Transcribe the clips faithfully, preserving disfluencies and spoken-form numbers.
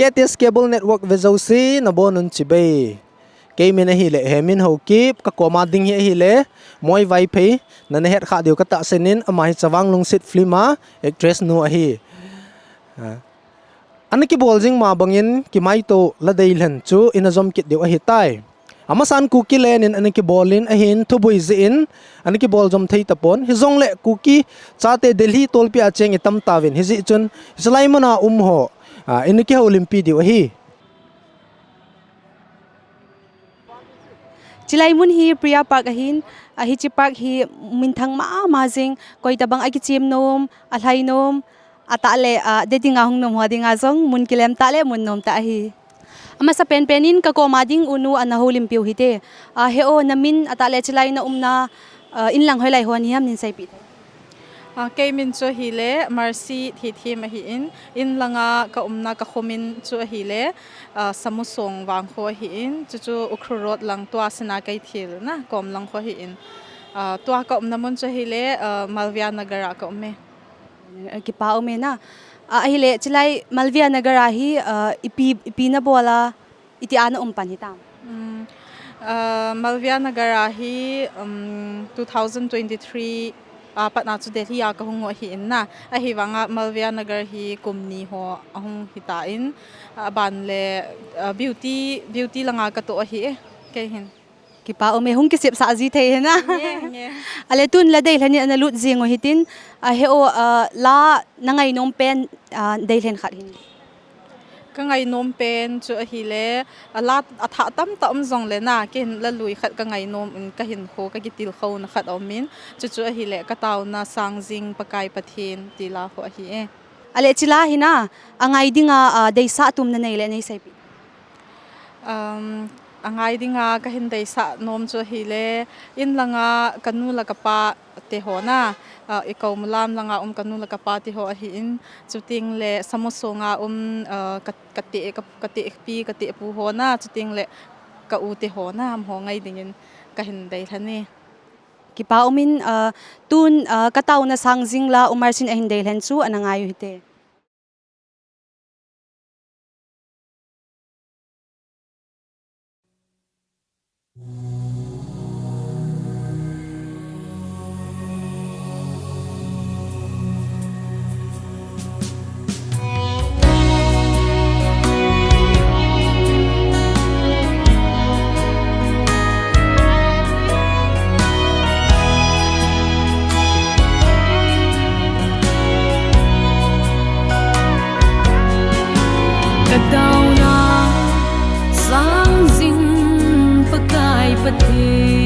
Latest Cable Network vejouse nabonun chibai. Keimin ahile Hemin Haokip, kakoma ding hi ahile Moi Vaiphei, nana het kha diu katahsan in, ama hi Chavang Lungset film a actress nu ahi. Ah. Ana kibol jing ma bangin kimaito la deilhen chu ina jom kit diu ahitai. Amasan Kuki Land in ana kibol in ahin thubui jeh in ana kibol jom thei tapon. Hijongle Kuki chate Delhi tolpi a cheng itam tauvin. Hijeh chun hichelai muna um ho, ah, ina kihoulimpi diu ahi. Chilai mun hi Priya Park ahin, ah, hiche park hi minthang mama jing, koi tabang akichem nom, alhai nom, atah le, ah, de dinga hung nom ho dinga jong mun kilem tah le mun nom tah ahi. Amasa penpen in kakoma ding unu ana houlimpiu hite. Ah, he o, namin atah le chilai na umna, ah, inlang hoilai hon hiam nin seipeh thei. Ah, keimin chu ahile Mercy Thithem ahin, inlanga kaumna kakhomin chu ahile, ah, Samusong vang kho ahin, chuchu Ukhrul Road lang tua Sinakeithel na kom lang kho ahin. Ah, tua kaumna mun chu ahile, ah, Malviya Nagar a kaume. Kipa ume na. Ah, ahile, chilai Malviya Nagar a hi, ah, ipi, ipi nabol a, itia na um pan hitam? Hmm, ah, Malviya Nagar a hi, um, two thousand twenty-three a pat na chu Delhi a kahung u ahin na. Ahivanga Malviya Nagar hi kum ni ho ahung hitan, aban le, ah, beauty, beauty langa katoh ahi e, kei hin. Kipa ume, hung kisepsah ji thei hina. Nge, nge. Ale tun la deilhen in ana lut jing u hitin, ah, he o, ah, la na ngainom pen, ah, deilhen khat hin. Ka ngainom pen chu ahile, ah, la athah tamtah um jongle na, kei hin la lui khat ka ngainom in kahin kho, kakitilkhouna khat aumin, chuchu ahile, Ka Taona Sang Jing Pakai Pathen ti la kho ahi e. Ale chila hina, angai dinga, ah, deisah tum nanei le neiseipeh. Um, angai dinga kahin deisah nom chu ahile, inlanga kanu le kapa te ho na, ah, Ikoumalam langa um kanu le kapa te ho ahin, chuteng le Samusong a um, ah, ka, kateh, ka, katehpi, katehpu ho na, chuteng le ka u te ho na, amaho ngai dingin kahin deilhen e. Kipa umin, ah, tun, ah, Ka Taona Sang Jing la U Mercy in ahin deilhen chu ana ngai u hite. Ka taona sang jing Pakai Pathen,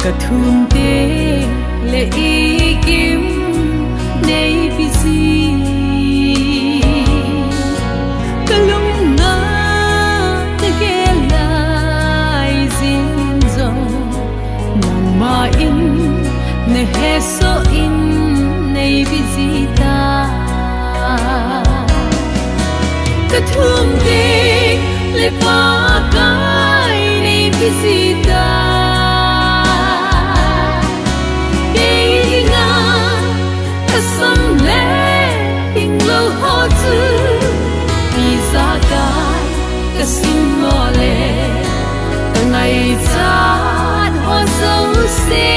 ka thum teng le i kim nei pe jing, ka lung a na gel lai jing jong, nangma in na hesoh in nei pe jing ta. Ka thum teng le Pakai nei pe jing ta. Kei dinga ka sam le ding lou ho chu, ijakai ka sim mo le, ka ngaichat ho jouse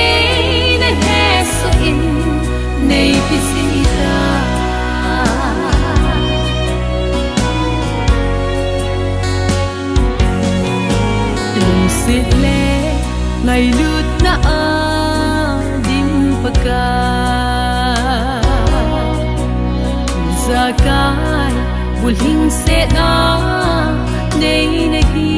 na hesoh in nei pe jing ta. Lungset le ngailutna a dim Pakai, ijakai bulhingsetna nei nahi.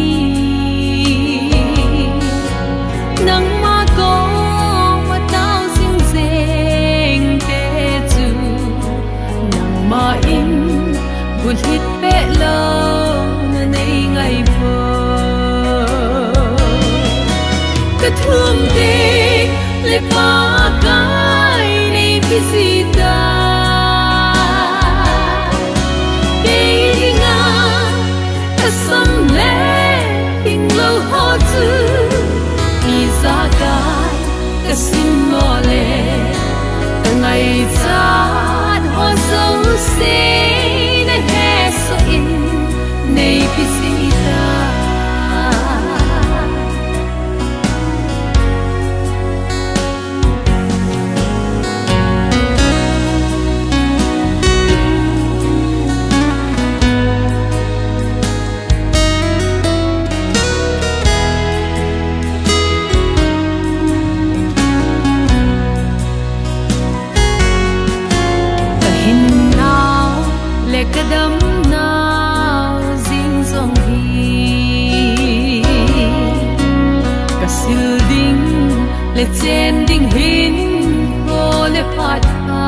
Nangma koma tao jing jeng te chu, nangma in bulhit peh louna nei ngai poi. Ka thum teng le Pakai nei pe jing ta. Kei dinga ka sam le ding lou ho chu, ijakai ka sim mo le, ka ngaichat ho jouse Le chen ding hin ho le phat kha.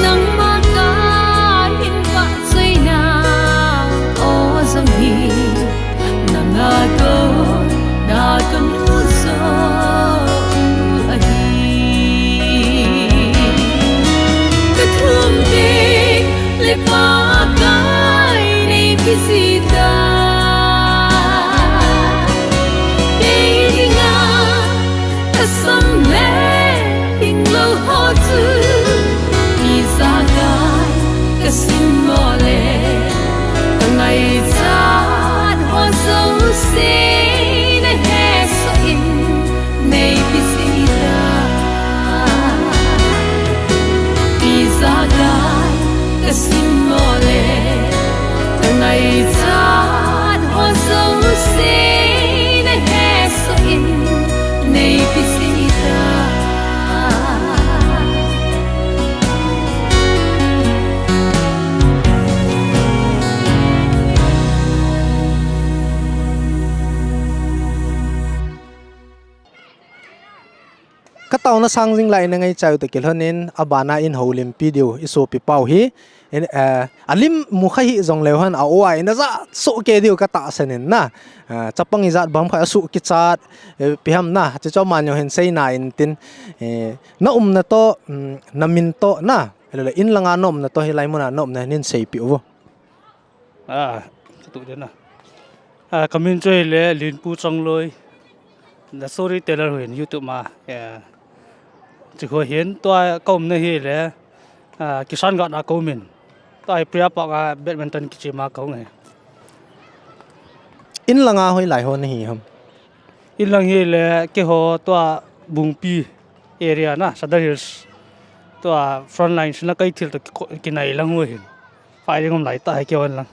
Nangma kahin vahchoina o jong hi. Nanga ko na kamu jo u ahi. Kathum te le Pakai nei kisita. Kei dinga kasam le hinglou ho chu ijakai kasim mo le kangaichat ho jouse nahesoh in nei kisita. Ijakai kasim mo le kangaichat ho jouse nahesoh in nei kisita. Kataona sang jing lai, na ngaichai u toh kilhon in, abana in houlimpi diu i sopi pau hi. In, eh, alim mu kha hih jongleu hen, a-o a in aja soh kei diu katahsan in na. Eh, chapang ijat bang kha asuh kichat, eh, ipi ham na. Chuche chu aman jong hin seina in tin, eh, na umna toh, mm, na min toh na. Ahilou le, in langa na umna toh, hilai muna na umna hin seipeh uvo. Ah, katuh ding na. Ah, kamin chu ahile Linpu Chongloi. The Storyteller hoi in YouTube ma. Eh, chu hoi hin tua kaumna hi le, ah, Kishan Ghat a kaum in. Tua hi Priya Park a badminton kichep ma kaum e. In langa hoilai ho nahi ham? In lang hi le keiho tua Bungpi area na, Sadar Hills. Tua frontline sina kai thil toh ki-, kinai lang ho hin. Firing um lai tah hi keiho in lang.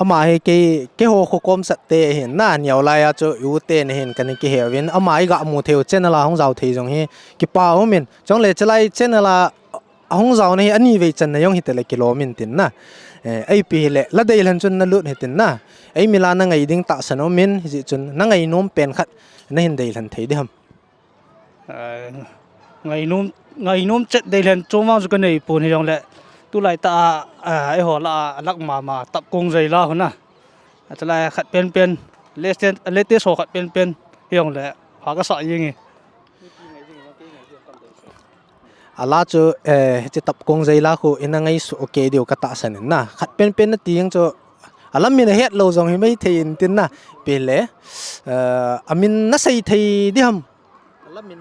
Ama hi kei, keiho khokom sat te hin na, neo lai a chu i u te na hin kana kihe uvin. Ama i ga mu thei u channel a hung jao thei jong hi kipa um in. Chule chulai channel a ahung jaona hi ani vei channa jong hite le kilom in tin na. Eh, ipi hile, la deilhen chun na lut hitin na. Eimi la na ngai ding tahsan um in, hijeh chun na ngainom pen khat na hin deilhen thei ding ham? Ah, ngainom, ngainom chet deilhen chom vang chu kanei pon hijongle. Tulai tah a, ah, eiho lah a, alak mama, Tapkong Jaila ho na. Atalai khat penpen, latest, latest ho khat penpen hijongle, pha kasah jeng e. Ala chu, eh, hiche Tapkong Jaila khu ina ngaisuh kei diu katahsan in na. Khat penpen nati jeng chu, alam in ahet lou jong himai thei in tin na. Ipi le, eh, amin na sei thei ding ham? Alam in.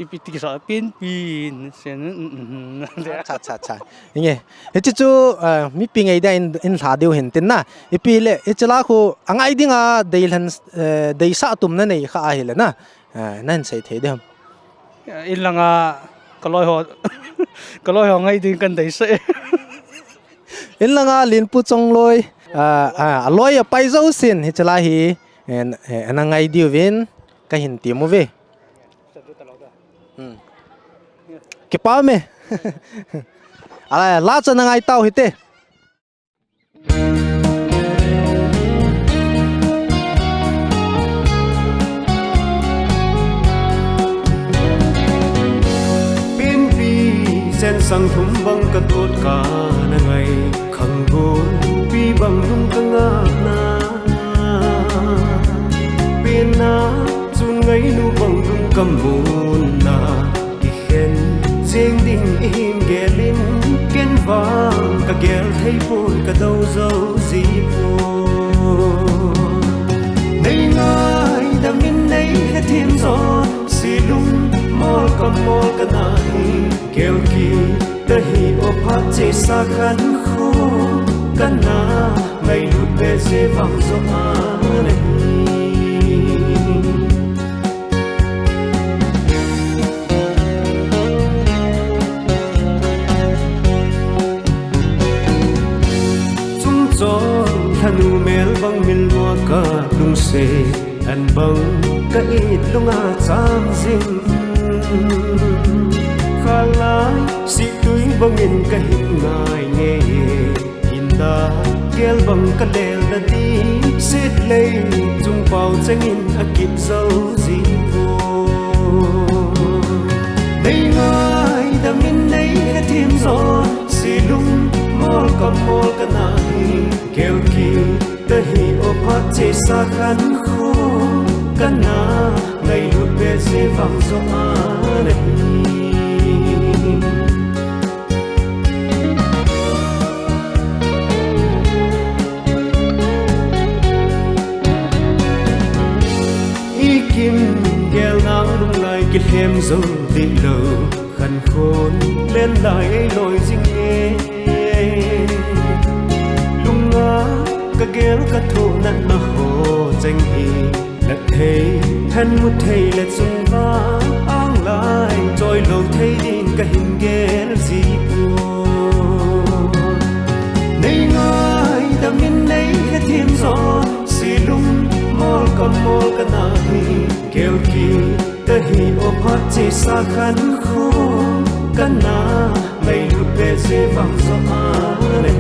Ipi ti kisa pin pin, sen, mm, mm, mm. Acha, acha, acha. Inge. Hiche chu, eh, mipi ngaidan in, in lha diu hin tin na. Ipi le, hiche la khu, angai dinga deilhen, eh, deisah tum nanei kha ahile na. Eh, nahin sei thei ding ham? In langa kaloi ho, kaloi ho ngai ding kan deisah e. In langa Linpu Chongloi, ah, ah, aloi apai jousen, hiche la hi, eh, eh, ana ngai diuvin, kahin ti uve. Hmm. Kipa me. Ala, la chu na ngai tau hite. Pinpi sen sang thum bang ka tot ka na ngai, khang gon pi bang lung ka ngap na. Pin na chun ngai nu bang lung ka mun na. Khen jing ding i hin gelin, ken vang ka gel thei pon, ka do jou ji pon. Nei ngaidam in nei hethem jo, si lung mol ka mol ka na hi, gel kit ta hi o phat chesa khan khu ka na, ngailut be je vang jo a na hi. Chungchon lhanu mel bang mil lua ka lungset, an bang ka it lunga chang jing. Khalai si tui bangin ka hin ngai nge, hinda gel bang ka lel na di sit Ei, chung pau chengin akit zo ji poi. Nei ngaidam in nei hethem jo, silung mol ka mol ka na hi, kelkit ta hi o phat chesa khan khu ka na, ngailut behseh vang jo ana hi. I kin gel nang lunglai kilhem zo dih lo, khan khon len lai ei loi jing e. Lunga ka gel ka tho natna ho cheng hi, na thei, than mu thei le chung vang ang lai, choi lo thei ding ka hin gel ji poi. Nei ngaidam in nei hethem jo, silung mol ka mol ka na hi, kelkit ta hi o phat chesa khan khu ka na, ngailut behseh vang jo ana hi.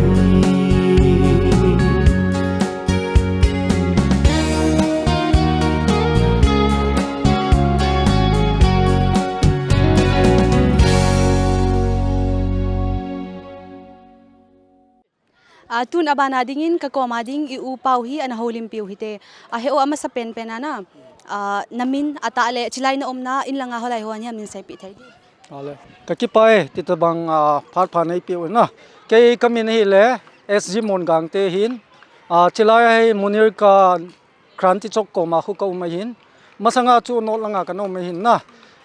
A, tun abana dingin ka koma ding i u pau hi ana houlimpiu hite. A, he u amasa penpen a na, a, na min, a tah le chilai na umna in langa holai hon hi a min seipeh thei di. Ale. Ka kipah e, ti tabang, a, phat pha nei peh u na. Kei ka min hi le, S G Mongangte hin. A, chilai hi Munirka Kranti Chowk koma khu ka um ahin. Masanga chu North langa ka na um ahin na.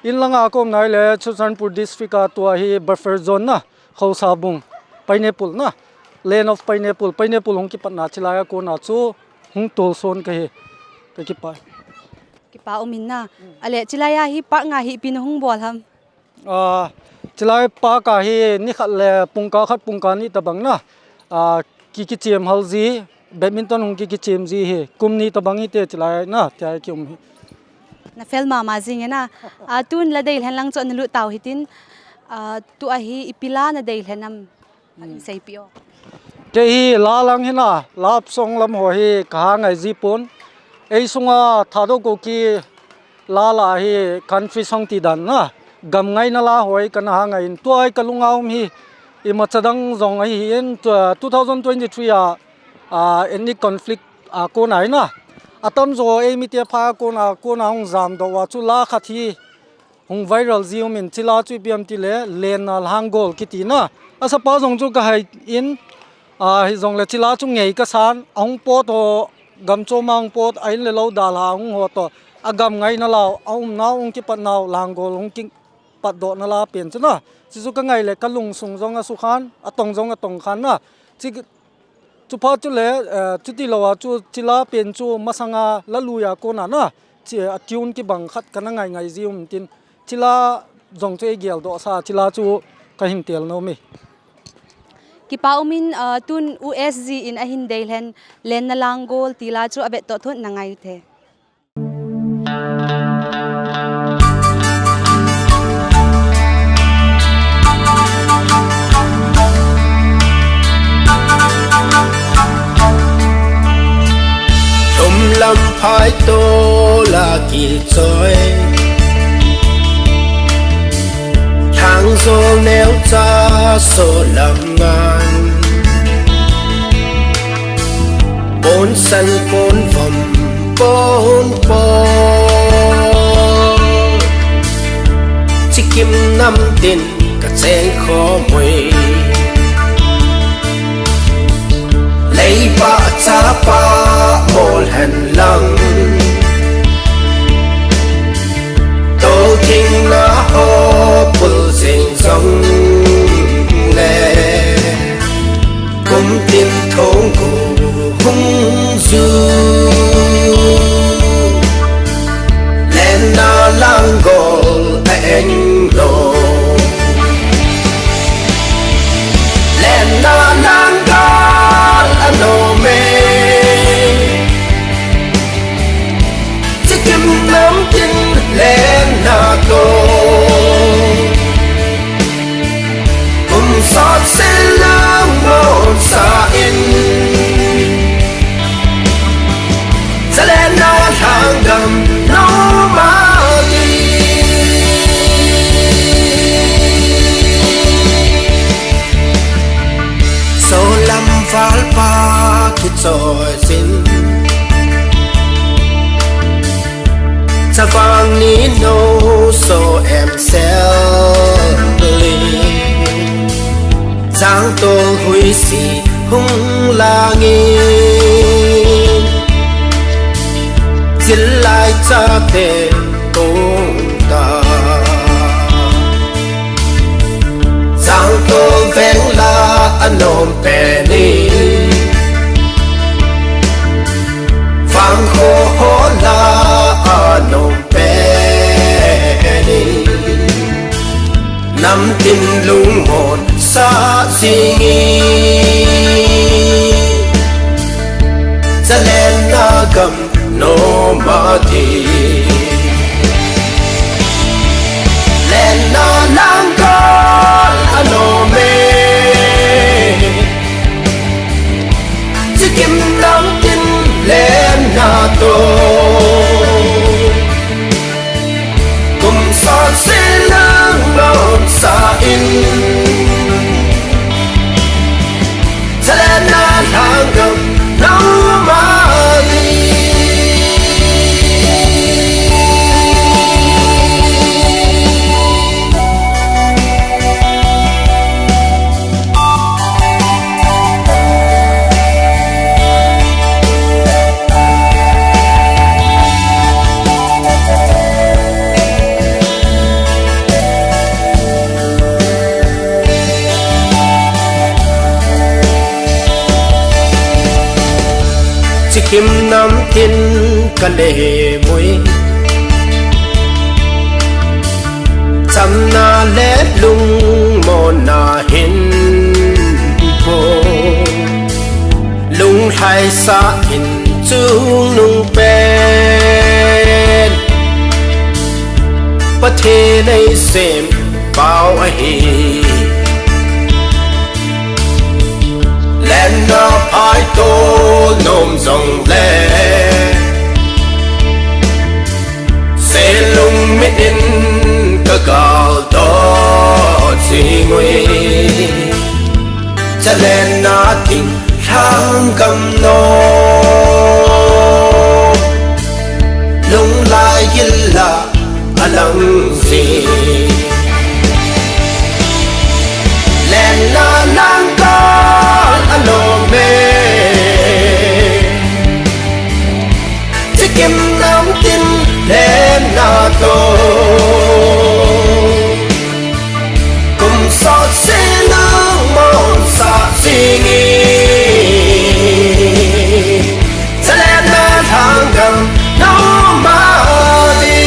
In langa ka umna hi le Churachandpur District a tua hi buffer zone na. Khosabung. Pineapple na. Land of pineapple. Pineapple hung kipatna chilai a kona chu hung tolson ka hi. Ka kipah. Kipa um in na. Ale, chilai a hi park nga hi ipi na hung bol ham. A, chilai park a hi nikhat le pungka khat pungka ni tabang na. A, ki, kichem hal ji, badminton hung ki, kichem ji hi. Kum ni tabang hite chilai na, tia kium hi. Na fel mama jing e na. A, tun la deilhen lang chu ana lut tau hitin. A, tua hi ipi la na deilhen am. Phat in seipeh o. Kei hi la lang hi na, love song lam ho hi ka ha ngai ji pon. Ei sunga Thadou Kuki la la hi country song ti dan na, gam ngaina la ho hi ka na ha ngai in tua hi ka lunga um hi, imacha dang jong ahi in, tua two thousand twenty-three a, a, ethnic conflict a kona hi na. Atam jo ei mite pha kona, kona hung jam doh uva chu la khat hi, hung viral ji um in chila chu ipi ham ti le, Lenna Langgol kiti na. Asapa jong chu ka hai in, a, hijongle chila chu ngei ka san, ahung pot ho, gam chom a hung pot, a in le lou dal a hung ho toh, a gam ngaina la, a umnau hung kipatnau, Langgol hung kipat dohna la pen chu na. Chuchu ka ngai le ka lungsung jong asukhan, atong jong atong khan na. Chi Chuphat chule, eh, chuti lou a chu chila pen chu masanga la lui a kona na, chi, a tune kibang khat ka na ngai ngai ji um tin, chila jong chu ei gel doh sa, chila chu ka hin tel nom e. Kipa um in, ah, tun U S G in ahin deilhen, Lenna Langgol ti la chu a vet toh thon na ngai u te. Thum lam phai to la kichoi, thang zo neo cha so lam ngan. Pon san pon vom pon pon, chikim nam tin ka cheng kho mui. Leipa chapa mol hen lang, tol thing na ho pul jing jong le. Kum tin thong ko hung ju, Lenna Langgol a eng lo. Lenna Langgol a no me. Sin Chavang ni no so em sel li Chang tol hui si hung langin Chil lai chate kong ta Chang tol veng la anom pen in Vang kho ho la anom pen in Nam tin lungmon sa zingi Chalen na gam no ma ti Len na lang kal ano me Chikim nam tin len na to Kum sot se lang lom sa in Chale na lang gam nau ma ni Chikim nam tin ka le mui Chamna le lungmonna hin po Lunglhaisa in chungnung pen Pathen ei sem pau ahi Lenna phai tol nom jong le Selung mit in ka gal to chingui Chalen na ting thang gam no Lung lai gil la alang si Len na lang kal alom e Chikim nam tin len na to Kum sot se nang mon sa singi Chale na lang gam no ma ni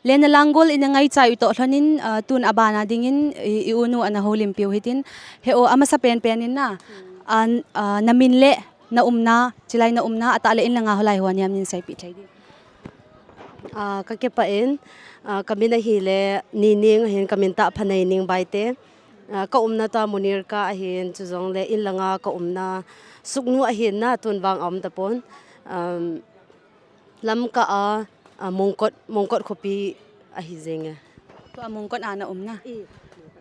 Lena Langgol in a ngaicha u toh lhonin, ah, tun a bana dingin i, i unu ana houlimpiu hitin. He o amasa penpen in na, ah, ah, na min le na umna, chilai na umna, atah le in langa holai ho niam nin seipi thei din. Ah, ka kipah in, ah, ka min ahile Nining ahin ka min tah Phaneining Baite. Ah, ka umna ta Munirka ahin chujongle in langa ka umna Sugnu ahin na tun vang a um tapon. Um, Lamka a, a Mongkot, Mongkot khopi ahi jenge. Tua Mongkot a na um na. I.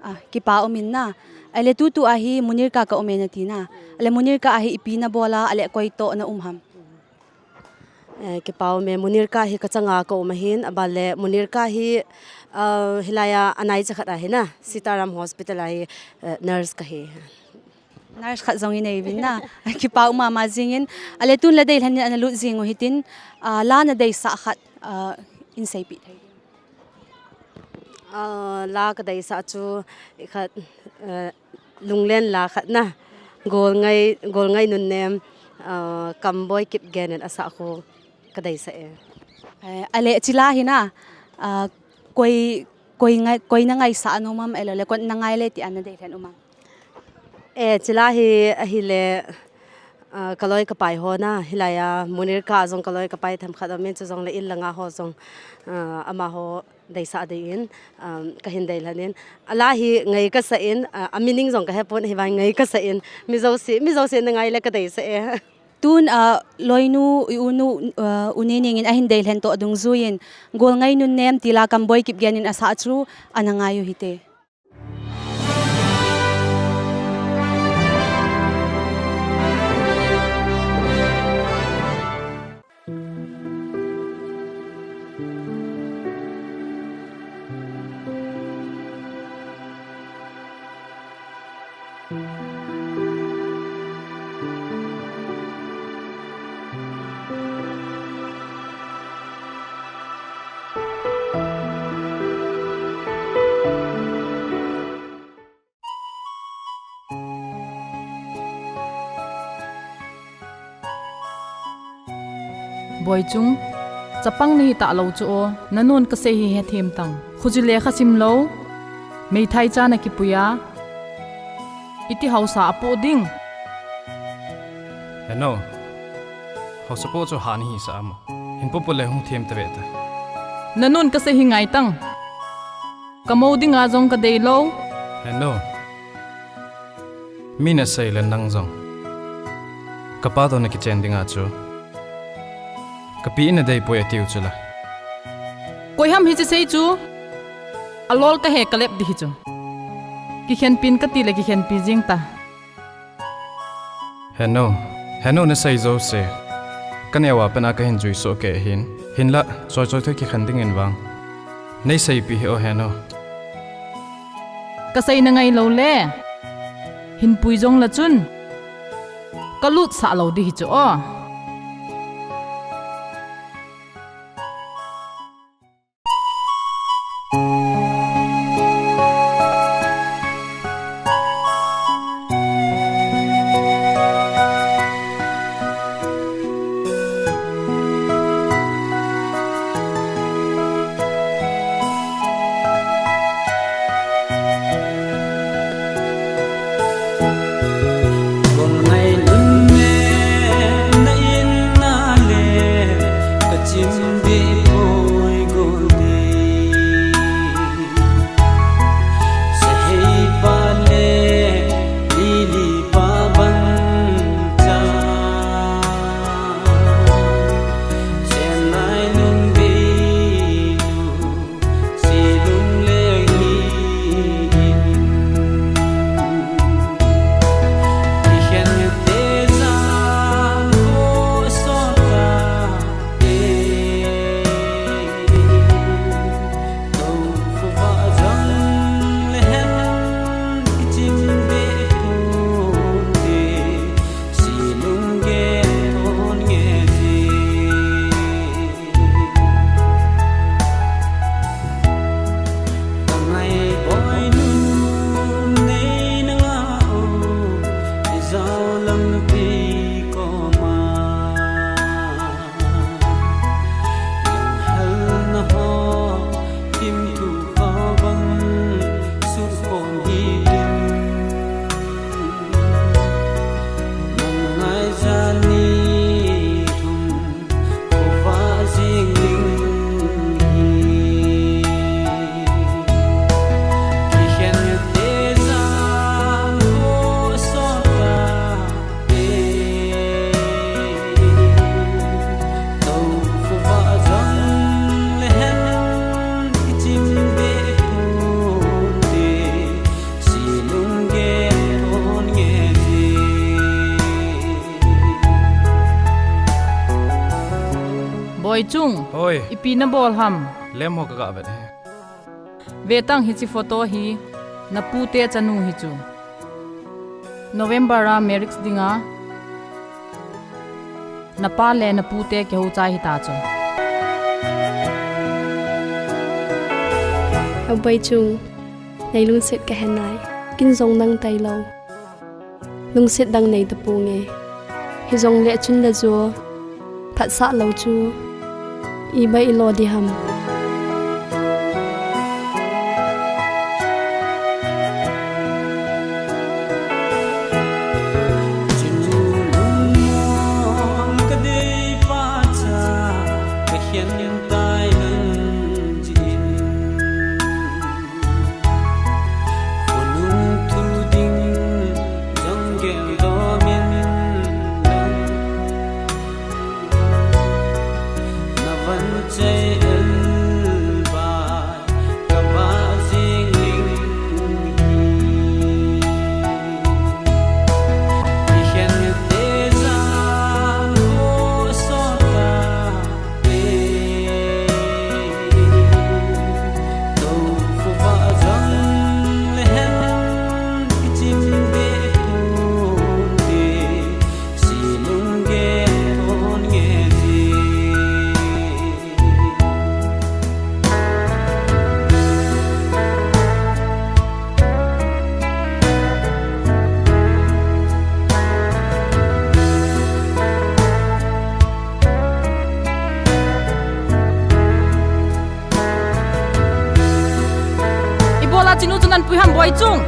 Ah, kipa um in na. Ale tutu ahi Munirka ka um e na ti na. Ale Munirka ahi ipi na bola, ale koi to na um ham. Eh, kipa um e Munirka hi ka changa ka um ahin, abale Munirka hi, ah, hilai a anai cha khat ahi na. Sitaram Hospital ahi, eh, nurse ka hi. Nurse khat jong i nei vin na. Kipa um mama jingin. Ale tun la dei lhanin ana lut jing u hitin, ah, la na deisah khat, ah, in seipi thei. Ah, la ka deisah chu khat, eh, lunglen la khat na. Golngai, Golngai Nunnem, ah, Kamboi Kipgen in asah khu ka deisah e. Eh, ale chila hi na, ah, koi, koi ngai, koi na ngaisah a um am, ahilou le, koi na ngai le ti a na dei lhen um am. Eh, chila hi ahile, ah, ka loi ka pai ho na, hilai a, Munirka jong ka loi ka pai themkhat um in, chujongle in langa ho jong, ah, amaho deisah dingin, um, ka hin dei lhanin. A la hi ngai ka sa in, ah, a meaning jong ka hepon, hivang ngai ka sa in, mi jouse, mi jouse na ngai le ka deisah e. Tun, ah, loinu, i unu, ah, u Nening in ahin deilhen toh dungjuiyin, Golngai Nunnem ti la Kamboi Kipgen in asah chu ana ngai u hite. Boichung, chapang nahi talou chu o, nanun kasei hi hethem tang. Khuji lekha simlou, meithai cha nakipui a, iti haosa apoh ding. Henu, haosa poh chu ha nahisah a mo. Hin popo le hung them tave ta. Nanun kasei hi ngai tang. Kamou dinga jong kadeilou. Henu, mi nasei le nang jong kapa toh nakichen dinga chu, kapi in nadei poi atiu chula. Koiham hiche sei chu? Alol kahe kalep di hi chu. Kikhenpi in kati le kikhenpi jing ta. Henu, Henu, nasei jouse kaneo a pat a kahin juisoh kei ahin. Hinlah, choi choi thei kikhen dingin vang neiseipi hih o Henu. Kasei nangai lou le, hinpui jong la chun, kalutsah lou di hi chu o. Boichung. Hoi. Ipi nabol ham? Lem ho kaga vet e. Vetang hiche photo hi, napute chanu hi chu. November a marriage dinga, napa le napute kihou chai hita chu. Heo Boichung, nei lungset kahe nai. Kin jong nang tailou lungset dang nei taponge. Hijongle chun le jo phatsah lou chu iba ilo di ham. Ibola chinu chu nan pui ham boi chung.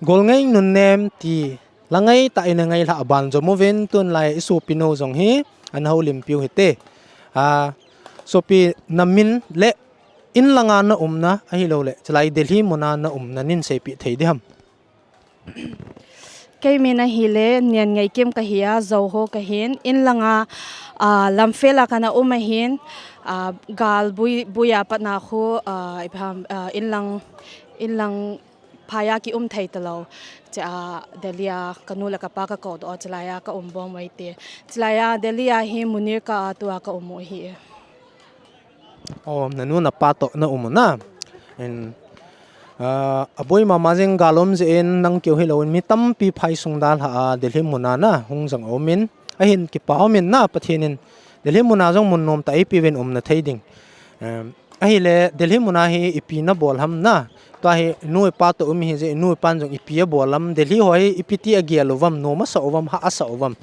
Golngei nunnem ti la ngai ta ina ngai la aban jo movin tun lai i sopi nu jong hi an houlimpiu hite. A, sopi namin le in langa na umna ahilou le chulai Delhi muna na umna nin seipi thei di ham. Kei min ahile Niangeikim kahi a, Zoho kahin, in langa, a, Lamphel a kana um ahin, a, gal bui, buia patna khu, a, ipi ham, a, in lang, in lang phaiya ki um thei talou. Chea Delhi a kanu le kapa ka kou doh, chulaiya ka um bom u hite. Chulaiya Delhi a hi Munir ka a tua ka um u hi. O, nanu napa toh na um u na. In, a, aboi mama jing gal um jeh in nang keu hilou in mi tampi phai sung dalha a Delhi muna na hung jong um in. Ahin kipa um in na Pathen in Delhi muna jong mun nom ta eipi uvin umna thei ding. Em, ahile Delhi muna hi ipi na bol ham na. Tua hi nu ipa toh um hi jeh nu ipan jong ipi abol ham. Delhi ho hi ipi ti agel uvam, nom asa uvam, ha asa uvam.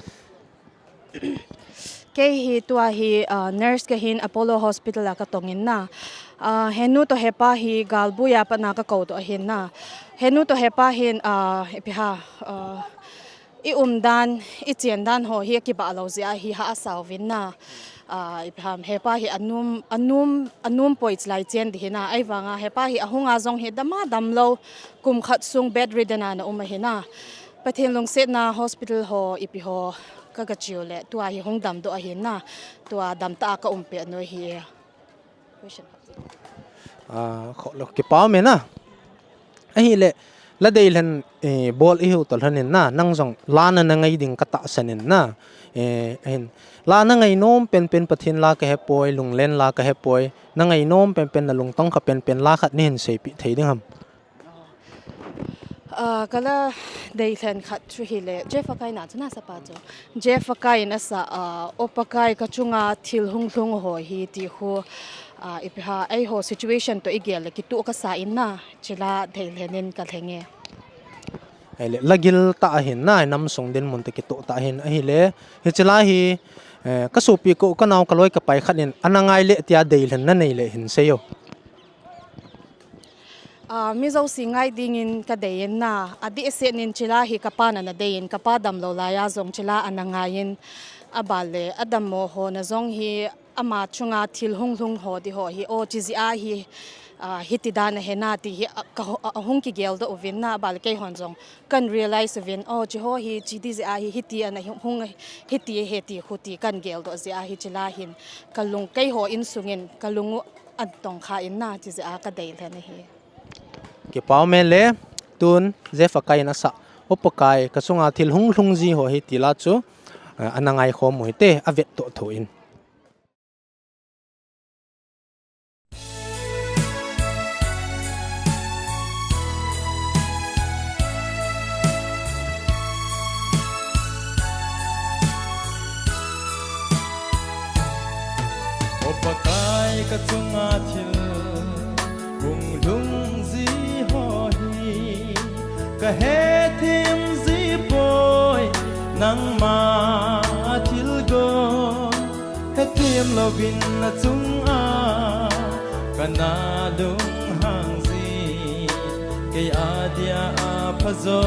Kei hi tua hi, ah, nurse kahin Apollo Hospital a ka tong in na. Ah, henu toh hepa hi gal buia patna ka kou doh ahin na. Henu toh hepa hin, ah, ipi ham, ah, i um dan, i chen dan ho hi akibah lou jeh a hi ha asa uvin na. Ah, ipi ham, hepa hi anom, anom, anom poi chulai chen di hi na. Ahivanga hepa hi ahung a jong hi dam a damlou, kum khat sung bedridden a na um ahi na. Pathen lungsetna hospital ho, ipi ho, ka, ka chiu le, tua hi hung damdoh ahin na, tua damtah a ka um peh nu hi. A, kho lo, kipa um e na. Ahile, la deilhen, eh, bol ihiu toh lhon in na, nang jong la na na ngai ding ka tahsan in na. Eh, ahin, la na ngai nom penpen Pathen la ka hepoi, lunglen la ka hepoi, na ngai nom penpen na lungtong kha penpen la khat nei hin seipi thei ding ham. Ah, ka la deilhen khat chu hile, Jeff Akai na chu na sa pa chu. Jeff Akai in asa, ah, O Pakai ka chunga thil hung lhung ho hi ti khu, ah, ipi ham, eiho situation toh igel le kitoh ka sa in na, chula deilhen in ka lheng e. Ahile, la gil tah ahin na, nam sung dinmun toh kitoh tah ahin, ahile, hiche la hi, eh, ka sopi ko, ka nao ka loi ka pai khat in, ana ngai le tia deilhen na nei le hin sei o. Ah, mi jouse ngai dingin ka dei in na, adeh seh in chula hi ka pan ana dei in, ka pa damlou laiya jong chula ana ngai in, abale, adammo ho na jong hi ama chunga thil hung lhung ho di ho hi, o, chi jeh a hi, ah, hiti dan ahi na ti hi, ah, ka ho, ah, ahung kigel doh uvin na, abale keihon jong kan realize uvin, o, chi ho hi, chi di jeh a hi, hiti ana hung, hiti he ti khu ti kan gel doh jeh a hi, chula hin, ka lung, keiho insung in, ka lung u, an tong kha in na, chi jeh a ka deilhen ahi. Kipa um e le, tun Jeff Akai in asa, O Pakai, ka chunga thil hung lhung ji ho hi ti la chu, eh, ana ngai khom u hite, avet toh tho in. O Pakai ka chunga thil hung lhung ji ho hi ka hethem ji poi, nangma thilgon hethem louvin na chunga kana lunghang ji, kei a dia aphajo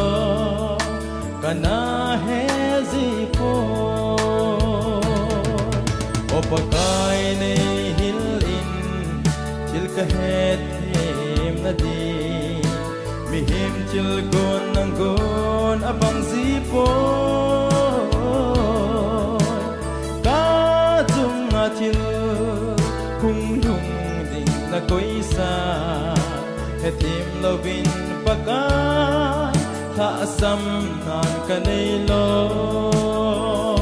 kana he ji poi. O Pakai nei hil in, thil ka hethem na di, mihem thilgon nang go Bang ji poi, ka chunga thil hung lhung ding na koisa, hethem louvin Pakai, lhahsamnan ka nei lou.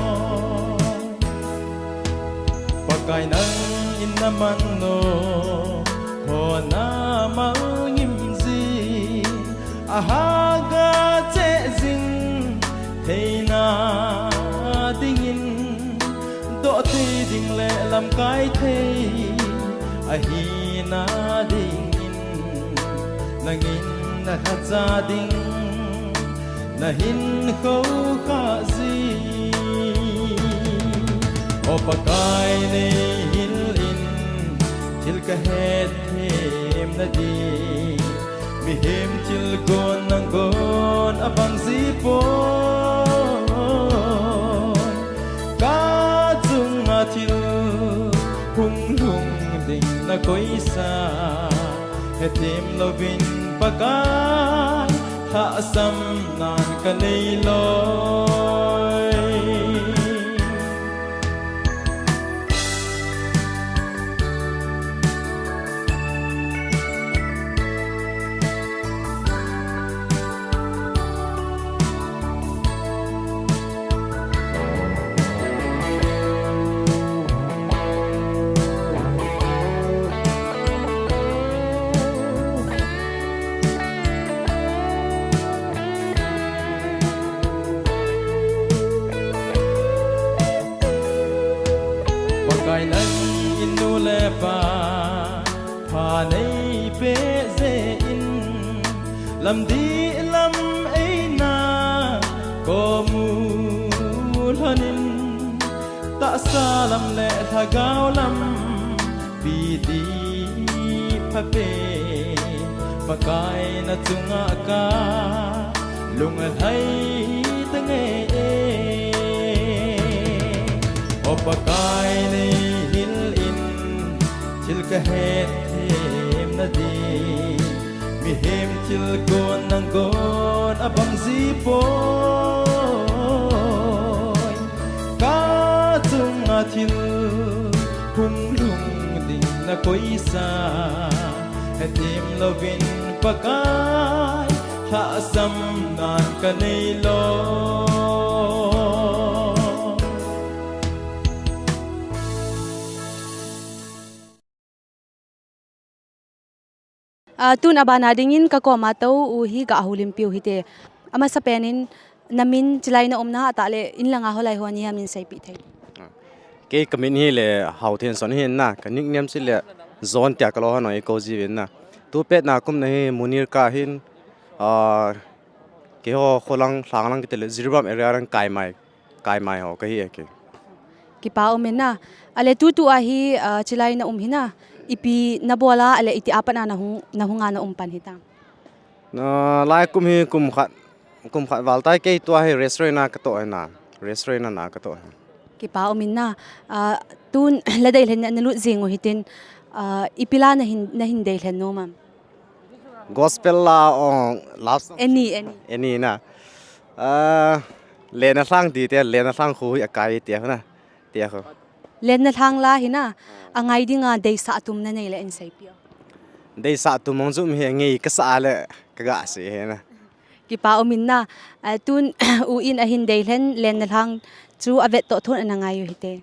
Pakai nangin na man nom, hona malngim jing, a haga che jing theina dingin, doh thei ding le lamkai thei ahina dingin, nangin na lhacha ding na hin khoukhah jing. O Pakai nei hil in, thil ka hetthem na ding, mihem thil gon nang gon a bang ji poi, ka chunga thil hung lhung ding na koisa, hethem louvin Pakai, lhahsamnan ka nei lou. Pakai nangin nu le pa pha nei peh jeh in, lamdih lam eina kom u lhonin, tahsa lam le lhagao lam pi dih phapen, Pakai na chunga ka lunglhai tange e. O Pakai nei hil in, thil ka hetthem na ding, mihem thil gon nang gon a bang ji poi, ka chunga thil hung lhung ding na koisa, hethem louvin Pakai, lhahsamnan ka nei lou. Ah, tun abana dingin ka koma tou u hi ga houlimpiu hite. Amasapen in na min, chilai na umna, atah le in langa hoilai ho ni a min seipeh thei. Kei ka min hi le Haothenson hi na, ka nickname chu le John tia ka loi ho in eikou jiuvin na. Tupet na ka umna hi Munirka hin, ah, keiho kholang lhanglang kiti le Jiribam area lang Kaimai, Kaimai ho ka hi e kei. Kipa um in na. Ale tutu a hi, ah, chilai na um hi na, ipi na bol a, ale iti a pat na na hung, na hung a na um pan hitam? Na lai kum hi kum khat, kum khat val tai, kei tua hi restaurant a ka toh hi na, restaurant a na ka toh hi. Kipa um in na. Ah, tun la deilhen na lut jing u hitin, ah, ipi la na hin, na hin deilhen nom am? Gospel la, o, love song. Any, any. Any na. Ah, Lenna Lhang ti te, Lenna Lhang khu hi akai te na. Te khu. Lenna Lhang la hi na, angai dinga deisah tum na nei le in seipeh o. Deisah tum mong jum hi ngei ka sa le ka ga sei hi na. Kipa um in na, ah, tun u in ahin deilhen Lenna Lhang chu avet toh thon ana ngai u hite.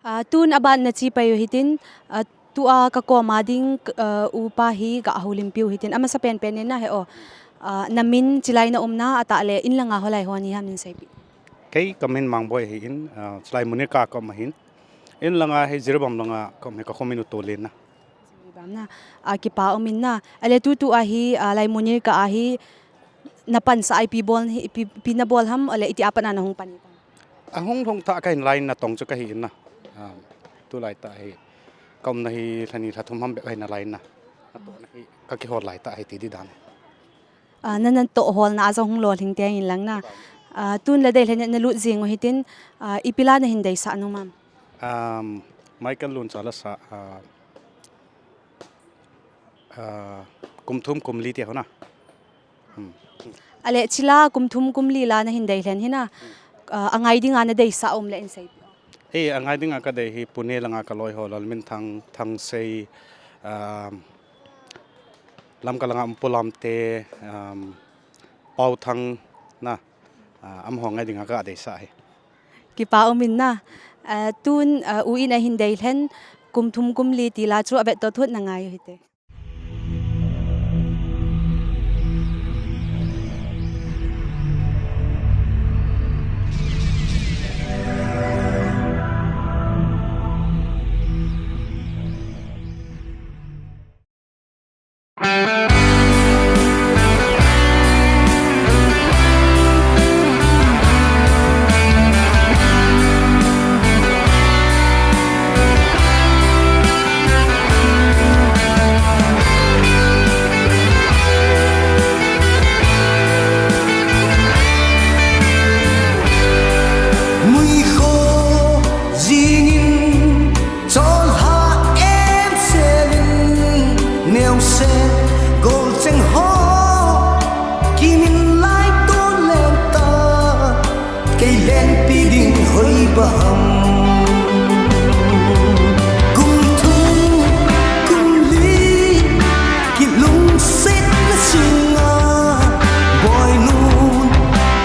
Ah, tun aban nache pai u hitin, ah, tua kakoma ding, ah, upa hi gahoulimpiu hitin, amasa penpen in nahe o. Ah, namin, chilai naumna, atah le in langa holai ho nahi ham neiseipeh. Kei kamin Mangboi ahin, ah, chilai Munirka kaum ahin. In langa hi Jiribam langa kaum hi, kakhomin u Tolin na. Jiribam na. Ah, kipa umin na. Ale tutua hi, ah, lai Munirka a hi napansah a ipi bol hi, ipi, ipi nabol ham, ale itia pat a nahung pan hitam? Ahung lhung tah kahin lai natong chu kahi in na. Ah, tulai tah hi. Kaumna hi lhani lhathum ham bep ahi nalai na. Natohna hi kakihol lai tah ahi ti di dan. Ah, nana tohholna a jong hung lolhing teng in lang na. Ah, tun la deilhen nalut jing u hitin, ah, ipi la nahin deisah nom am? Um, Michael Luncha lasa, ah, ah, kum thum kum li ti ho na. Hmm. Ale chila kum thum kum li la nahin deilhen hi na. Ah, angai dinga nadeisah um le in seipeh. Hi, angai dinga kadei hi Pune langa kaloi ho, Lalminthang, Thangsei, um, Lamka langa um Pu Lamte, um, Pauthang na, ah, amaho ngai dinga kadeisah hi. Kipa umin na. Ah, tun, ah, u in ahin deilhen kum thum kum li ti la chu avet to thut nangai u hite. Muikho jingin cholha em selin, neoset golcheng ho kimin lai to lenta, kei lenpi ding hoi ba ham. Kum thum kum li kilungsetna sunga boinun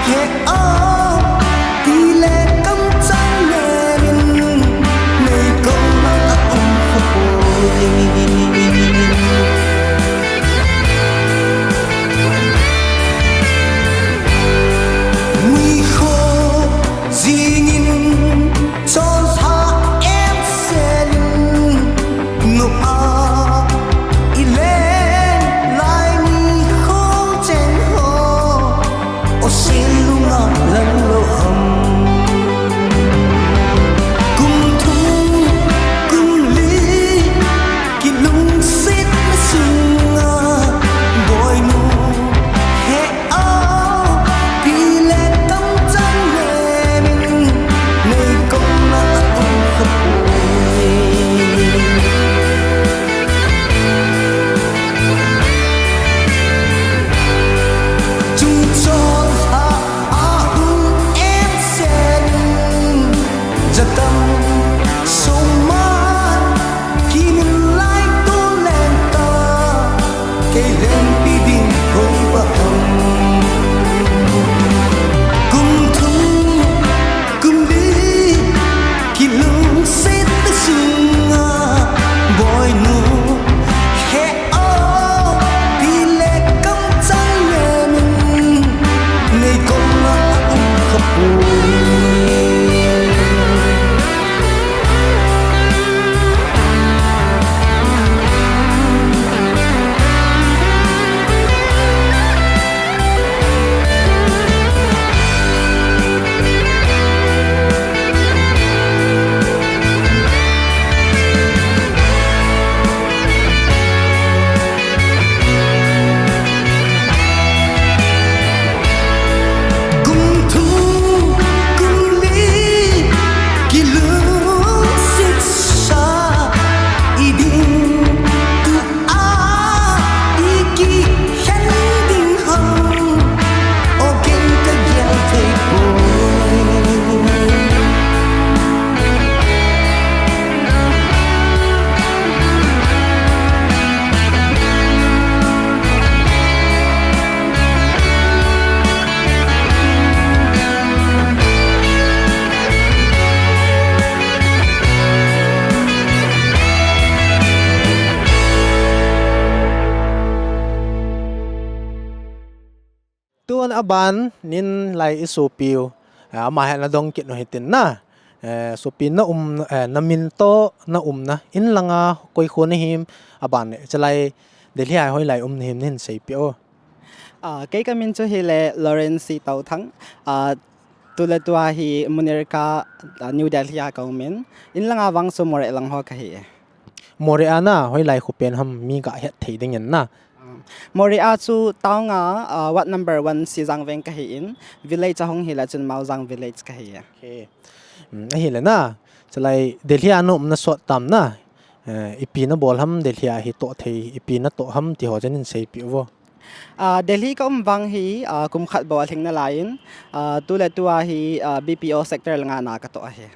he a tile kamchang nemin nei kona a um khapoi. Muikho jingin cholha em selin, nopna ilen lai ni khong cheng ho, o sin lunga lang lo ham. Kum thum kum li kilungsetna Aban nin lai i sopiu, eh, ama hi nadong kit u hitin na. Eh, sopi na um, eh, namin toh na umna in langa koi kho nahim, aban le chulai Delhi a hoilai um nahim nahin seipeh o. Ah, kei kamin chu hile Lawrence Touthang. Ah, tuletua hi Munirka, ah, New Delhi a kaumin. In langa vang chu Moreh lang ho kahi. Moreh a na, hoilai khopen ham mi gahet thei dingin na. Ah, Moreh a chu town a, ah, ward number one Sijang veng kahin, village ahung hile chun Maojang village kahi. Okay. Hmm, ahile na, chulai Delhi a na umna sot tam na, eh, ipi nabol ham Delhi a hi toh thei, ipi natoh ham ti ho chun hin seipeh uvo. Ah, Delhi kaum vang hi, ah, kum khat bou alhing nalaiyin, ah, tuletua hi, ah, B P O sector langa na katoh ahi.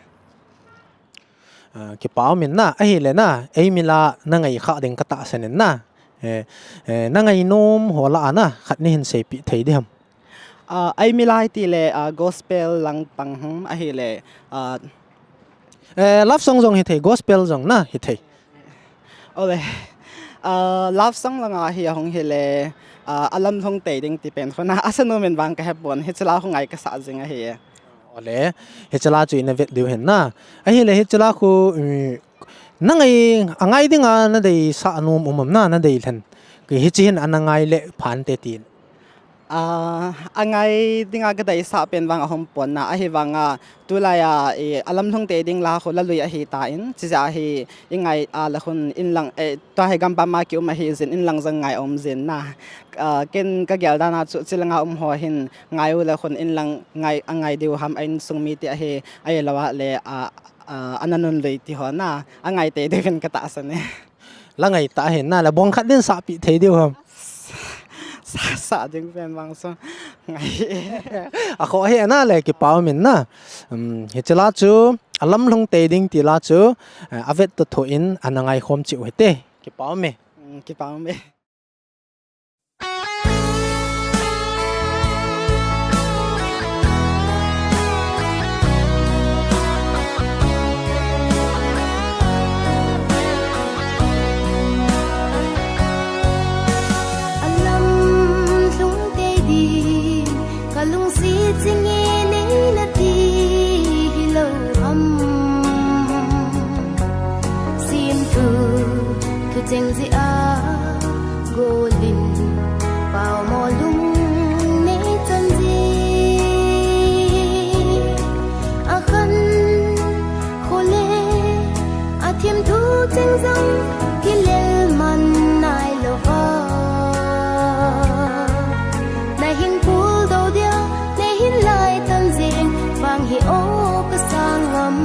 Ah, kipa umin na, ahile na, eimi lah a nangai kha ding katahsan in na. Eh, eh, nangai nom ho lah a na, khat nahin seipeh thei diham. Ah, eimi lah a hiti le, ah, gospel lang pang ham, ahile, ah, eh, love song jong hithei, gospel jong na hithei. Ole. Ah, love song langa hi ahung hile, ah, alamlhung tei ding ti pen khu na, asa nomin vang kahepon, hiche lah khu ngai kasah jing ahi. Ole, hiche lah chu ina vet diu hin na. Ahile hiche lah khu, um, nangai, angai dinga nadeisah nom um am na, nadei lhen. Kei hiche hin ana ngai le phante tin. Ah, angai dinga kadeisah pen vang ahung pon na, ahivanga tulai a, i, alamlhung tei ding lah khu lalui ahitan, chujeh a hi ingai a lah khun inlang, eh, tua hi gampam a kium ahi jin inlang jong ngai aum jin na. Ah, ken kagel dan a chu chulanga um ho hin ngai u lah khun inlang ngai, angai diu ham a insung mite ahi, ahilou a le, ah, ah, ana nunlui ti ho na, angai tei diuvin katahsan e. La ngai tah hin na, la bong khat din sahpeh thei diu ham. Sa, sa ding pen vang so ngai. Akhoh hi ana le kipa umin na. Um, hiche lah chu, alamlhung tei ding ti lah chu, eh, avet toh thoh in ana ngai khom cheh u hite. Kipa ume. Hmm, kipa ume. Alamlhung tei ding, kalungset jing e nei nati hilou ham. Semthu, thucheng jeh a, golin, paomo lung nei chan jing. Akhan kho le, athim thucheng jong, kilel man nailouva. Nahin puldou dia, neihin laitan jing, vang hi o kasang ngam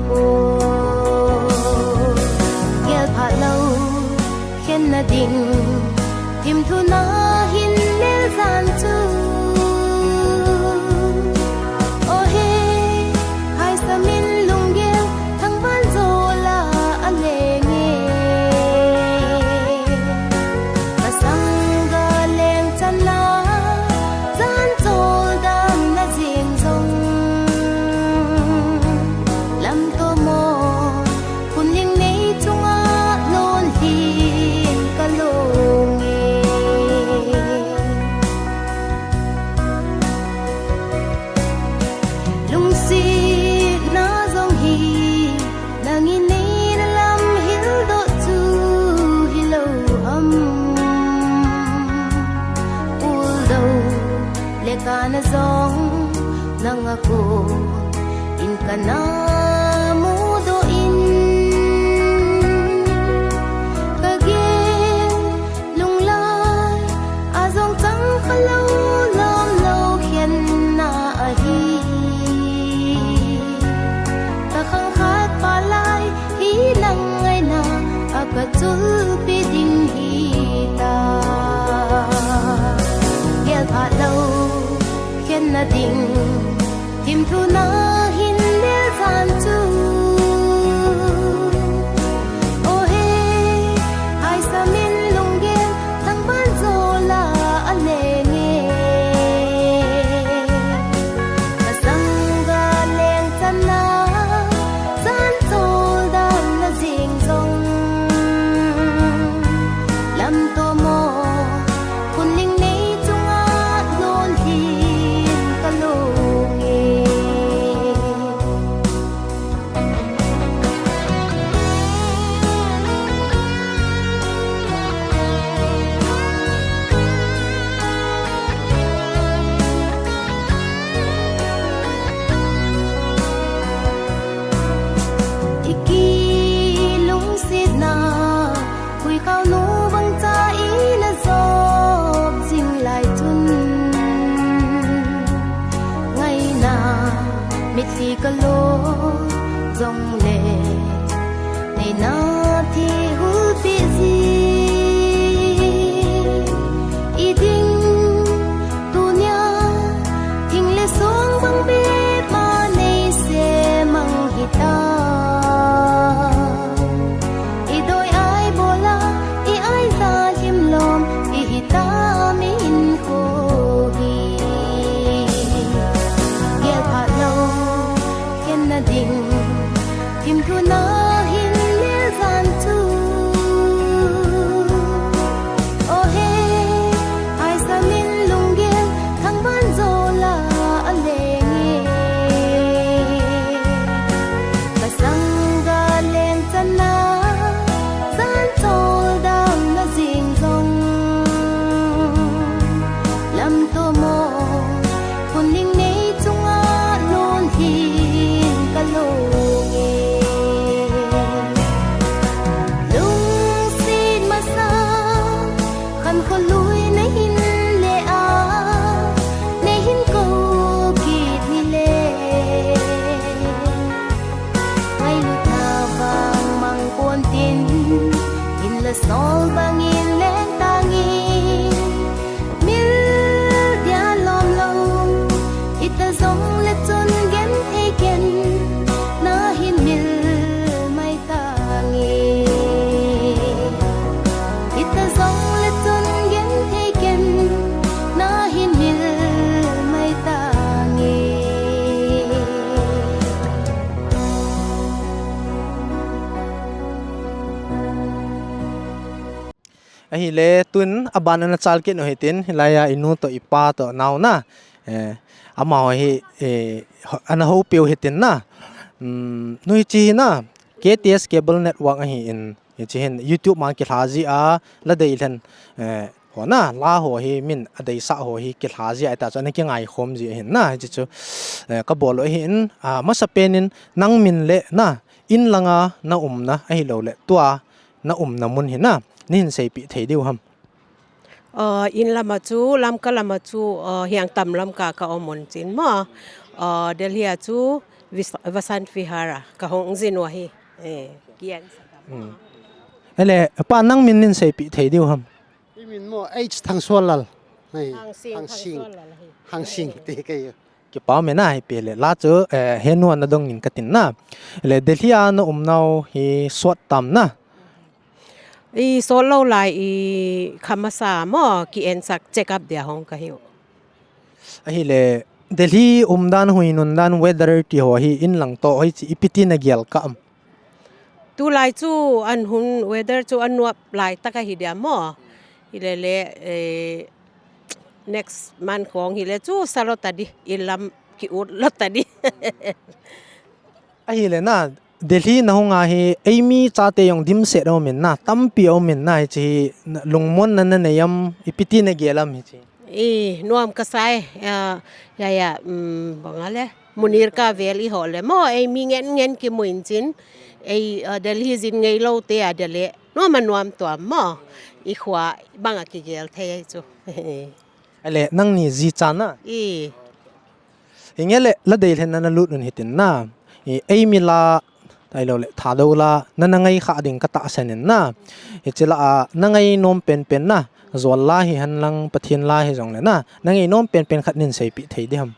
poi. Gel phat lou, khenna ding, thimthu nahin lel jan chu. O he, haisam in lunggel, thangvah jo lah a leng e. Kasang ga leng channa, jan chol damna jing jong. Lamtomo, khunling nei chunga lonlhin kalong e. Lungsetna jong hi, nangin neina lam hildoh chu hilou ham. Puldou le kana jong, nanga kon in kana mudoh in, kagel lunglai a jong chang khalou, lomlou khenna ahi. Takhang khat pha lai hi, nang ngaina a kachulpi ding hita. Gel phat lou, khenna ding, thimthu nahin lel jan chu. O he, haisam in lunggel, thangvah jo lah a leng e. Kasang ga leng channa, jan chol damna jing jong. Lamtomo, khunling nei chunga, lonlhin Zong le nei na thi hulpi ji i ding tunia thing le song bang be ma nei se mang hita. I doi ai bola i ai za him lom i hita min ko hi. Gel phat lo ken na ding thim thu na hin mel zan chu. O he, ai sa min lung gel thang ban zo la a leng e. Ka sang ga leng chan na zan chol dam na zing zong. Lam to mo kun ning nei chunga nun hin ka lo nge. Lungsit masa khan kho lui na hin le a nei hin ko kit ni le. Ngailut na vang mang pon tin in la sol bangin leng tangi. Mil dia lom lo, ita zong le chun gen thei ken, na hin mil mai tangi. Ita zong le chun gen thei ken, na hin mil mai tangi. Ahile tun aban ana chal kit u hitin, hilai a i nu to i pa to nau na. Eh, amaho hi, eh, ho-, ana houpi u hitin na. Um, nu hichi hi na, K T S Cable Network ahi in, hichi hin YouTube ma kilha ji a, la dei lhen, eh, ho na, la ho hi min a deisah ho hi kilha ji a, ta chu ana kingai khom ji ahin na, hichi chu, eh, ka bol u ahi in, ah, masa pen in nang min le na, in langa na umna, ahilou le, tua, na umna mun hi na, nei hin seipih thei diu ham? Uh, in lama chu, Lamka lama chu, uh, Hiangtam Lamka ka um un chin mo. Uh, Delhi a chu Vis-, Vasant Vihar a ka hung jin u ahi. Eh, kian sa ka. Hmm. Ele, pa nang min nei hin seipih thei diu ham? I min mo H Thangsuallal. Hei, Thangsing, Thangsing. Thangsuallal ahi. Thangsing, ti kei. Kipa um e na, hi pi le la chu, eh, henu ana dong in ka tin na. Le Delhi a na um nau hi sot tam na. I sot lou lai i kha masa mo ki en sak check up dia hung ka hiu. Ahile Delhi umdan hui nundan weather ti ho hi in lang to hoi chi ipi ti na gel ka am. Tulai chu an hun weather chu an nuam lai tak ahi dia mo. Hile le, eh, next month khong hile chu sa lo ta di, in lam ki ut lo ta di. Ahile na, Delhi na hung a hi, eimi chate jong dimset a um in na, tampi a um in na, hichi hi, na, lungmonna na nei am, ipi ti na gel am hichi. I, nuam ka sa e, ya, ya, ya, um, bang a le, Munirka vel i ho le mo, eimi ngen ngen ki mu in chin, ei, uh, Delhi jin ngei lou te a de le, nuam a nuam tuam mo, i khua bang a ki gel thei ai chu. Ale, nangni ji chan a? I. Hinge le, la dei lhen na na lut un hitin na. I, eimi la, ahilou le, Thadou la, na na ngai kha ding ka tahsan in na. Hichi la a, na ngai nom penpen na. Zol la hi hen lang, Pathen la hi jong le na. Na ngai nom penpen khat nei hin seipih thei di ham.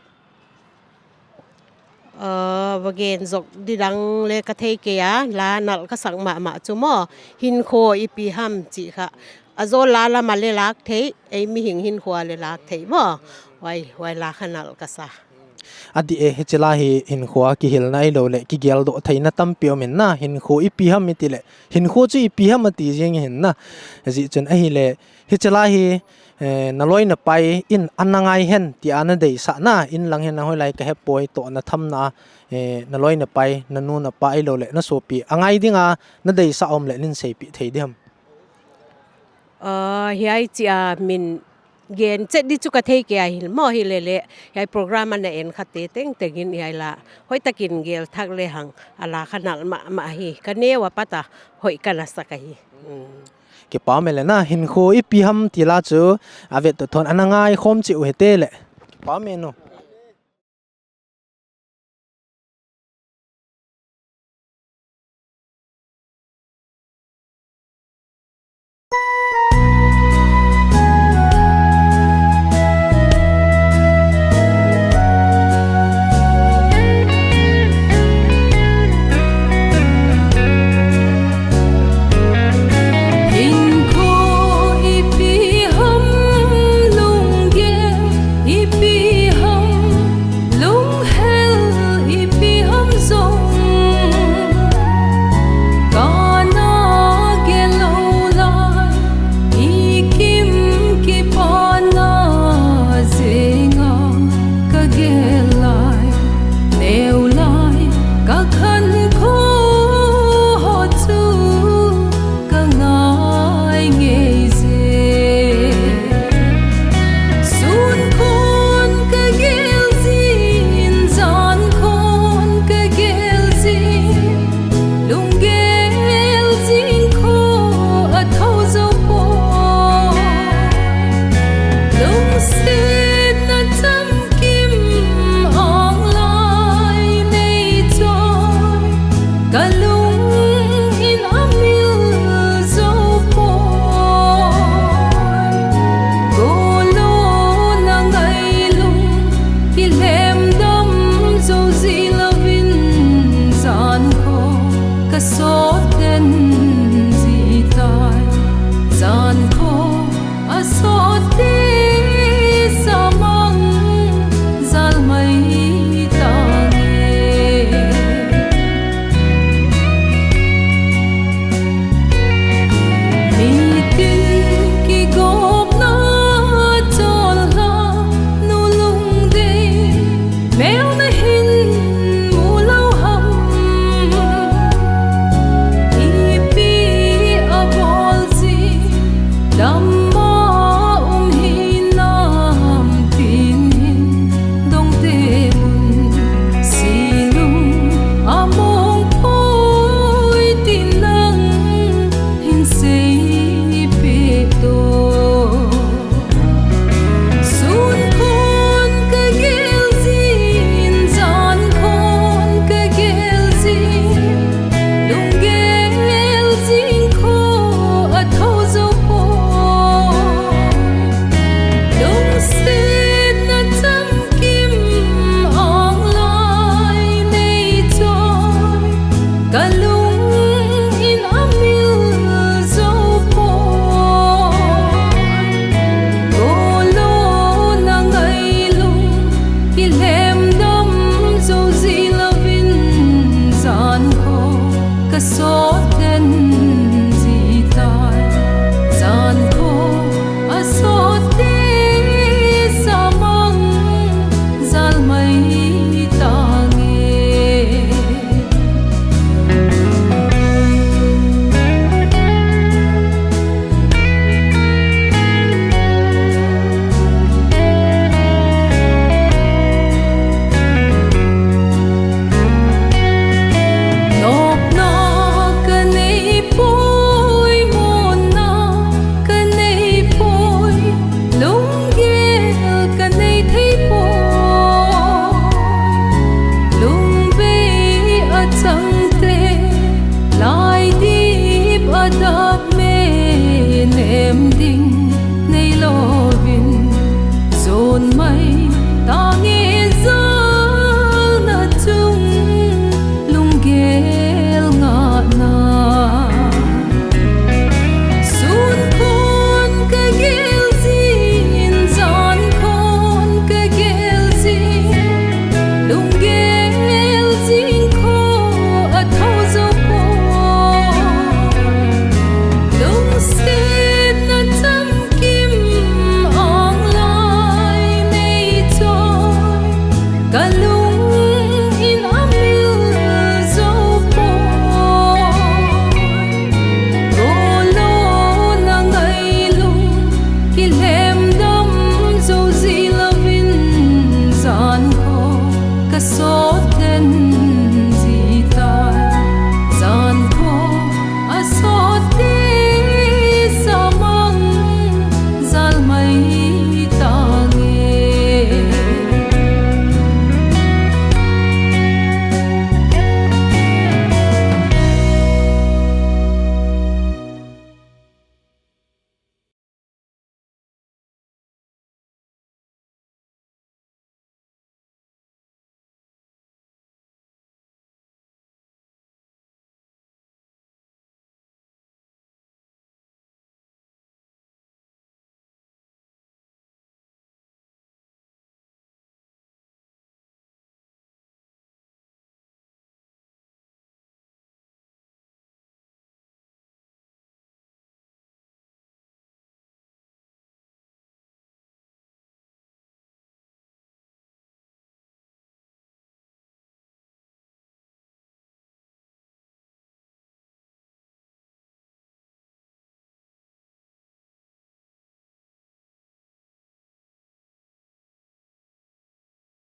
Uh, va gen jok di dang le ka thei kei a, la nal ka sak mama chu mo, hinkho ipi ham chi kha. A zol la lama le lak thei, ei mihing hinkho le lak thei mo. Huai, huai la kha nal ka sa. Adi e, hichi la hi hinkho a kihilna ahilou le, kigel doh theina tampi um in na, hinkho ipi ham i ti le, hinkho chu ipi ham a ti jing hin na. Ji chun ahile, hichi la hi, eh, na loi na pai in ana ngai hen ti a na deisah na, in lang hin a hoilai ka he poi toh na tham na, eh, na loi na pai, na nu na pa ahilou le, na sopi a ngai ding a na deisah um le nei hin seipih thei di ham. Ah, hiai chi a min gen chet di chu ka thei kei a hil mo hile le, hiai program ana en kha te tengteng in hiai la, hoi takin gel thak le hang, a la kha nal mama hi, ka neu a pat a, hoi ka na sa ka hi. Mm. Kipa um e le na, hinkho ipi ham ti la chu, a vet to thon ana ngai khom chi u hite le. Kipa um e nu.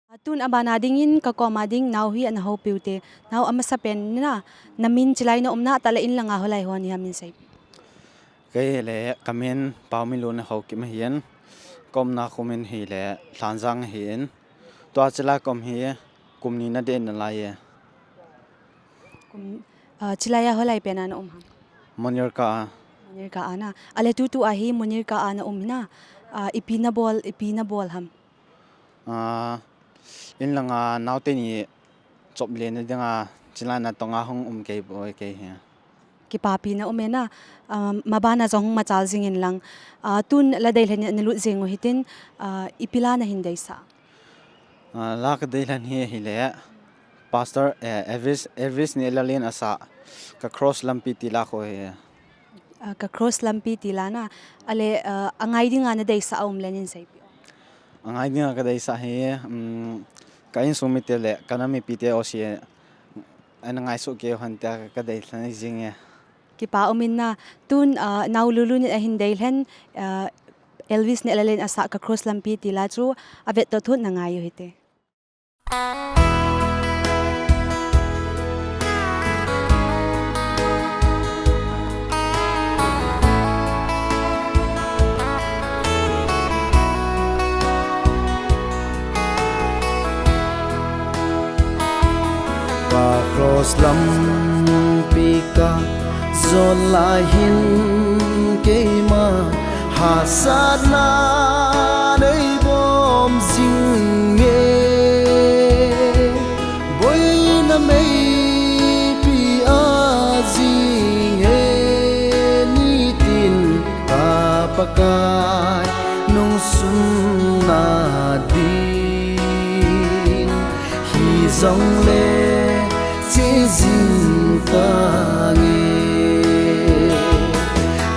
Tun abana dingin ka koma ding nao hi ana houpiu te. Nao amasapen na, na min chilai na umna tah le in langa hoilai ho nahi ham in sei. Kei le ka min Paominlun Haokip ahin, ka umna kho min hi le Lhanjang ahin. Tua chilai ka um hi kum ni na dei nalai e. Kum, ah, chilai a hoilai pen a na um ham? Munirka a. Munirka a na. Ale tutu a hi Munirka a na um hi na. Ah, ipi na bol, ipi na bol ham? Ah, in langa naote ni chop le na dinga chilai na tonga hung um kei boi kei hi. Kipapi na um e na, ah, mabana jong hung machal jing in lang. Ah, tun la deilhen na lut jing u hitin, ah, ipi la na hin deisah? Ah, la ka deilhen hi, hi le Pastor, eh, Elvis, Elvis Nehlalen asah Ka Cross Lampi ti la kho hi. Ah, Ka Cross Lampi ti la na, ale, ah, angai dinga na deisah a um le nin seipi. Angai dinga ka deisah hi, um, ka insung mite le ka nam mipite o si, ana ngaisuh keu hen tia ka deilhen jing e. Kipa um in na, tun, ah, nao lulu nin ahin deilhen, ah, Elvis Nehlalen asah Ka Cross Lampi ti la chu avet to thut na ngai u hite. Ka cross lampi ka jot lai hin keima hahsatna nei bom jing e. Boina meipi a jing e nitin ka Pakai nung sunna din. Hijongle che jing tange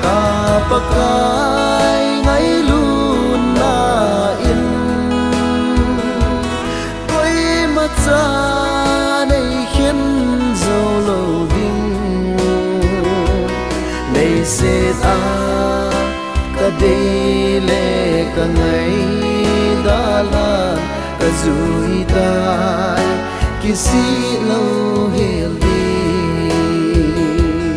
ka Pakai ngailutna in. Koima cha nei khen jou lou ding. Leiset a ka dei le ka ngai dalha ka jui tai kisih lou hel ding.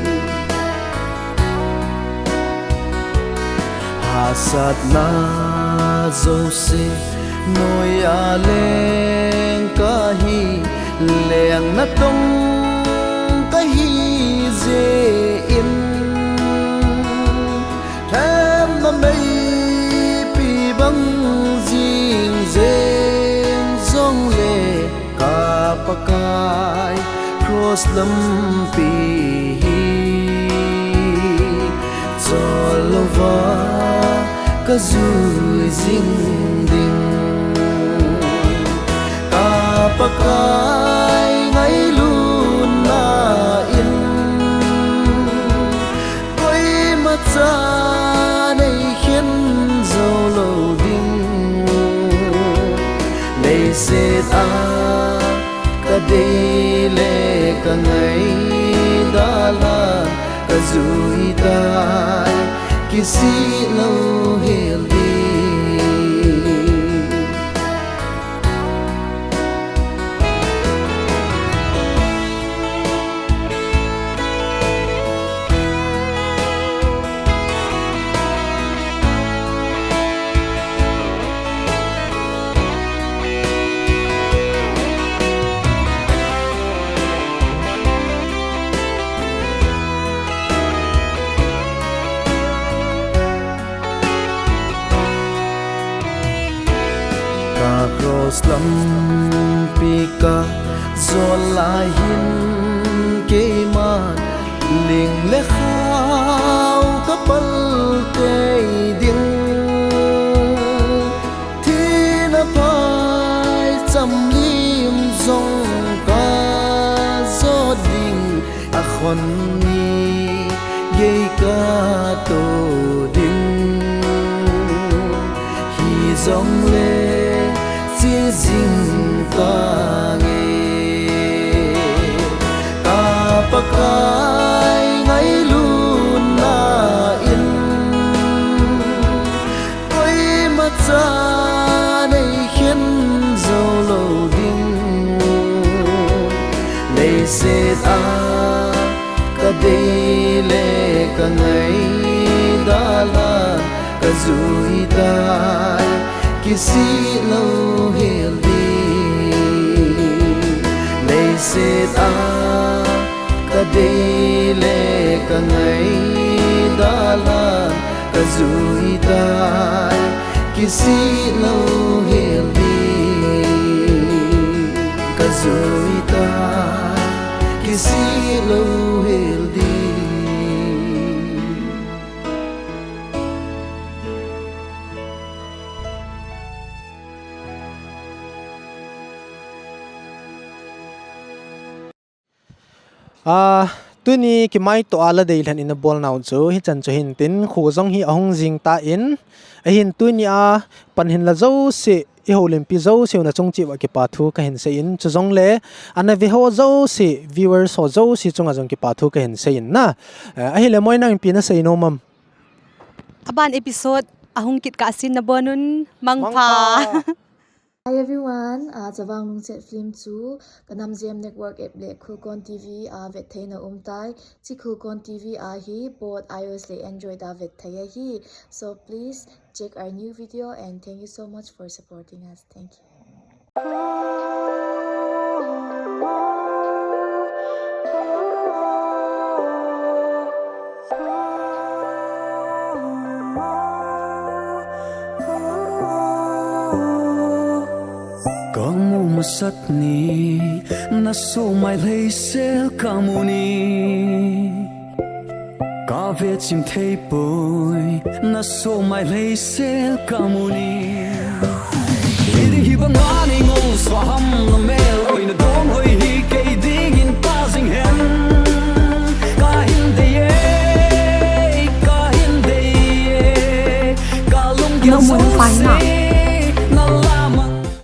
Hahsatna jouse noiya leng ka hi, leng natong ka hi jeh in. Lhemna meipi bang jing jeng jongle ka Pakai cross lampi hi chol louva ka jui jing ding. Ka Pakai ngailutna in koima cha nei khen jou lou ding. Leiset a ka dei le ka ngai dalha ka jui tai kisih lou hel ding. Ka cross lampi ka jot lai hin keiman ling le khao ka pal tei ding. Thina phaicham lim jong ka jot ding. A khon ni gei ka to ding. Hijongle che jing tange ka Pakai ngailutna in. Koima cha nei khen jou lou Jui tai, kisih louhel ding. Leiset a kadei le kangai dalhan, kajui tai, kisih louhel ding. Kajui tai, kisih louhel ding. Ah, tuni kimaito a la deilhen ina bolnau chu hichan chu hintin, kho jong hi ahung jing tan, ahin tuni a pan hinla jouse, i houlimpi jouse u nachung cheh uva kipa thu kahin seiyin, chujongle ana ve ho jouse, viewers ho jouse chunga jong kipa thu kahin seiyin na. Eh, ahile Moinang, ipi nasei nom am? Aban episode ahung kit kahsen nabonun mangpha. Mangpha. Hi everyone, uh, Chavang Lungset Film chu Kanamjem Network app le Khulkon T V, uh, vetthei na umtai. Chi Khulkon T V ahi, both iOS le Android a vetthei ahi. So please check our new video and thank you so much for supporting us. Thank you. Kamu masat ni, naso mai leisel kamu ni. Kave chim thei poi, naso mai leisel kamu ni.